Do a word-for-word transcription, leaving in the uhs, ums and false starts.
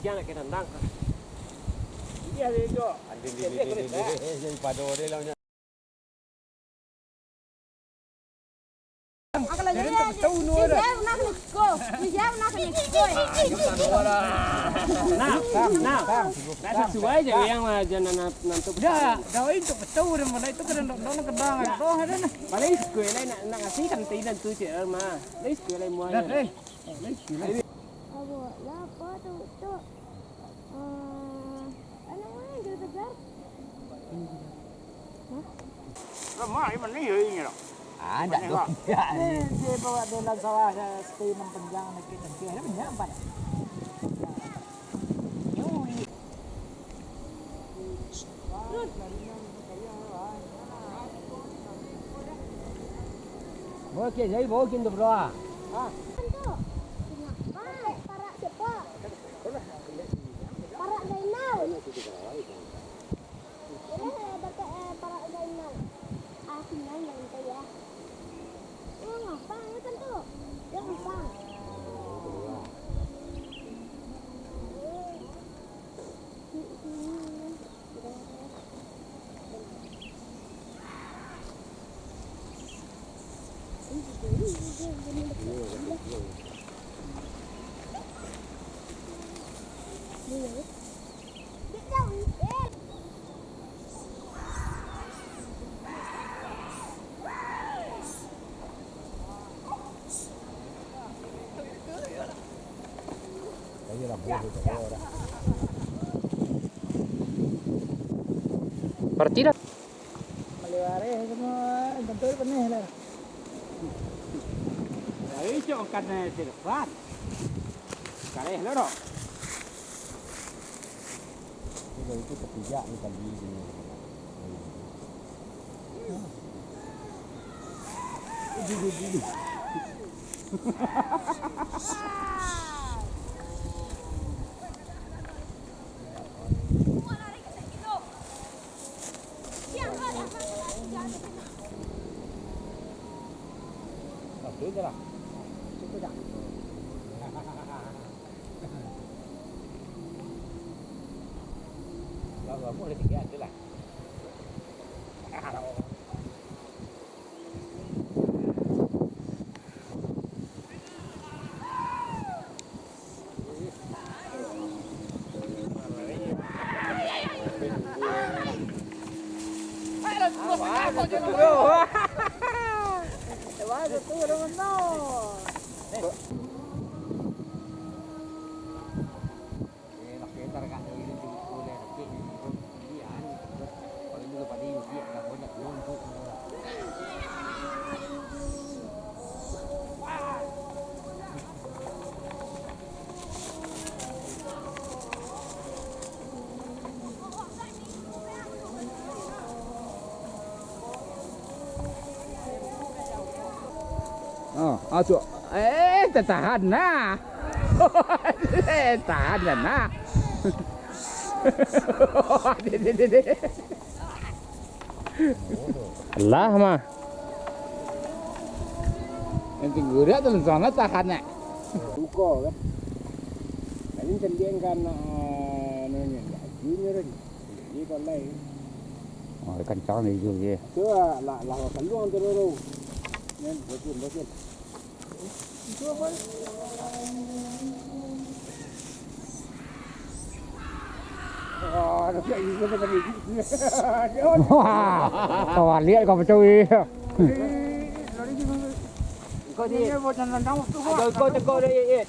Yang nak kena nang. Iya, dia juga. Dia, dia, dia, dia, dia, dia, dia, pado dia lah. Nah, nah, nah, sasuai je yang lah, jangan nan, nan tu. Dah, dah, itu betul, dan malah itu kena dok, dok, kedang, dok, ada nah. Malah itu lah nak, nak ngasih kan tidak tu cek mah. Malah itu lah muanya. Dah, eh. Malah itu lah. Abu, ya apa tu, tu? Eh, anak mana yang kejar-kejar? Hah? Lamah, ini mana ya ini lah? Ah, ndak tahu. Ini, dia bawa dalam sawah, ada sepi mengpenjang, nak kita dia, ada banyak, Pak. Nyuri. Bawa ke, jadi bawa ke untuk berdoa. Ah. Parak siapa? Parak Zainal. Boleh, eh, pakai, eh, parak Zainal. Ah, sinyal yang itu ya. Oh, ngapang ya kan tu? Ya, ngapang. Berarti dah. Maliwareh semua, tentu penuh lah. Dari cok kan, eh, selepan. Kareh lo dok. Itu, itu ketiga ni tadi ni. Oke, dah lah. Cukup dah. Lah, lah, boleh tiga aja lah. Oh, ah, tu. Eh, tatahan nah. Eh, tahan nah. Dek, dek, dek, dek. Lah mah. Yang tinggi dia tu sana tahan nak. Buka kan. Tadi cendiang kan, ah, nanya, laju ni kan. Ini kan lain. Oh, dia kencang dia juga dia. Tu lah, lah, lah, keluar tu dulu. Ni, bosin, bosin. Wah, kawaliak kau pacah weh. Kau di. Kau tengok dia, eh.